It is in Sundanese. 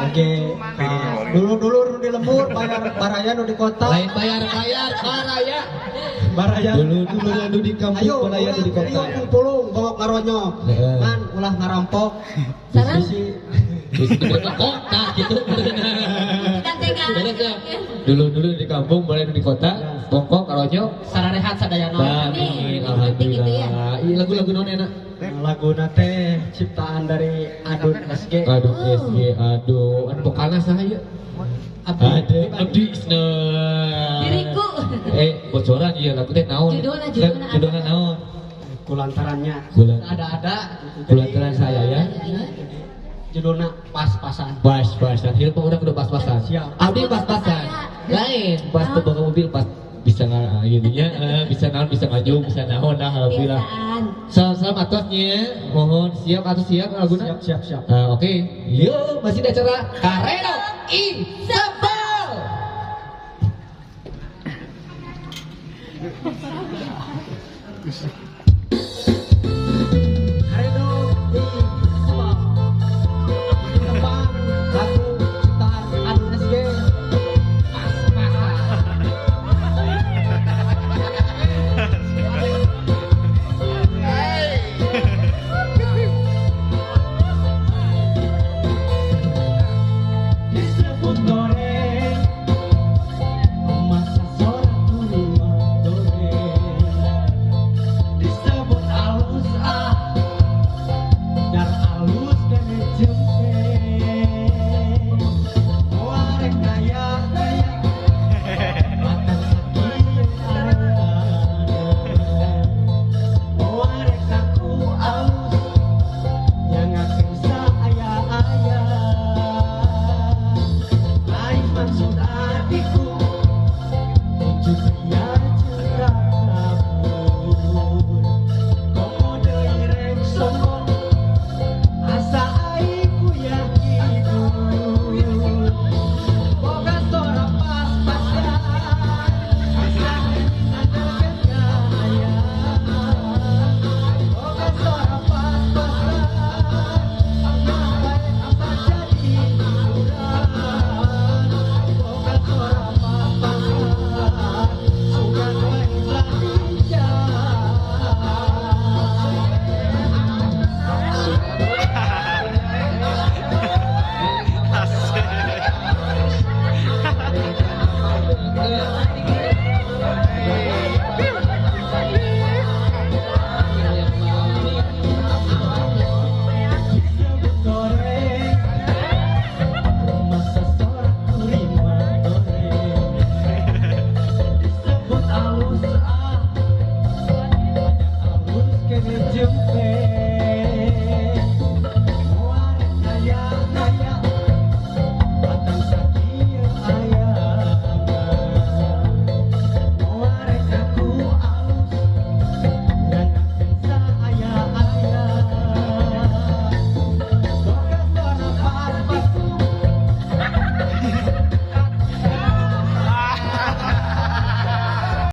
Oke, dulu-dulu di lembur bayar baraya nu di kota. Lain bayar-bayar baraya. Baraya. Dulu-dulu nu di kampung baraya nu di kota. Ayo kumpulung bongok ngaronyok. Kan ulah ngarampok. Sarang bisi di kota gitu. Dulu-dulu di kampung baraya nu di kota, bongkok ngaronyok. Sararehat sadayana. Amin, alhamdulillah. Iya lagu-lagu naon enak? Lagu nate ciptaan dari Adun SG. Adun SG, aduh, anu vokalna saha ieu? Abdi, Abdi. Diriku. Bocoran ieu lagu teh naon? Judulna judulna naon? Kulantarannya. Ada-ada. Kulantaran saya ya. Judulna pas-pasan. Pas-pasan. Hirup urang kudu pas-pasan. Siap. Abdi pas-pasan. Lain, pas teu boga mobil pas bisa gitunya, bisa naon, bisa ngajung, bisa naon, nah, alhamdulillah. Salam atosnya, mohon siap atau siap laguna? Siap, siap, siap. Oke, yuk masih di acara Karedok Isabel.